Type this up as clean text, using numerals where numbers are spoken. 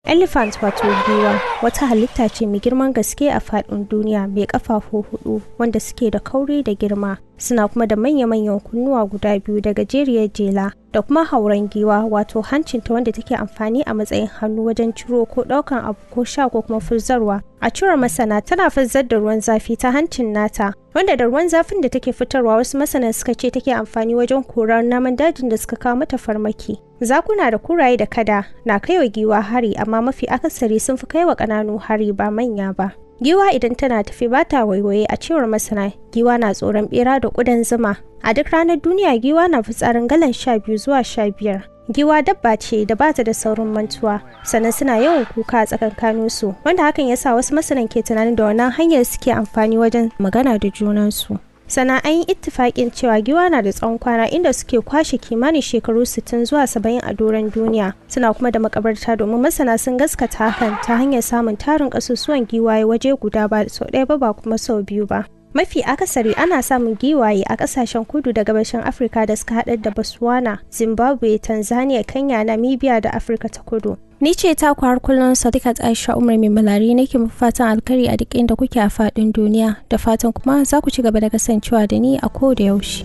Elephant wato giwa wata halitta ce mai girman gaske a faɗin duniya, mai ƙafafu hudu wanda suke da kauri da girma, suna kuma da manya-manyan kunnuwa guda biyu da gajeriyar jela da kuma hauren giwa, wato hancinta wanda take amfani a matsayin hannu wajen ciro ko ɗaukan abu ko sha ko kuma furzarwa. A cewar masana, tana furzar da ruwan zafi ta hancin nata, wanda da ruwan zafin da take fitarwa wasu masanan suka ce take amfani wajen korar namun dajin da suka kawo mata farmaki. Zakuna da kuraye da kada na kaiwa giwa hari, amma mafi akasari sun fi kaiwa ƙananu hari ba manya ba. Giwa idan tana tafi ba ta waiwaye. A cewar masana, giwa na tsoron bera da ƙudan zuma. A duk ranar duniya giwa na fitsarin galan 12 zuwa 15. Giwa dabba ce da bata da saurin mantuwa, sannan suna yawan kuka a tsakankaninsu, wanda hakan yasa wasu masanan ke tunanin da wannan hanyar suke amfani wajen magana da junansu. Sannan an yi ittifaƙin cewa giwa na da tsawon kwana, inda suke kwashe kimanin shekaru 60 zuwa 70 a doron duniya. Suna kuma da makabarta, domin masana sun gaskata hakan ta hanyar samun tarin ƙasusuwan giwaye waje guda, ba sau ɗaya ba, ba kuma sau biyu ba. Mafi akasari ana samun giwaye a kasashen kudu da gabashin Afirka da suka haɗar da Botswana, Zimbabwe, Tanzania, Kenya, Namibia da Afirka ta Kudu. Ni ce ta har kullum, Sadiqat Aisha Umar mai malari, nake muku fatan alkhairi a duk inda kuke a faɗin duniya, da fatan kuma za ku ci gaba da kasancewa da ni a ko da yaushe.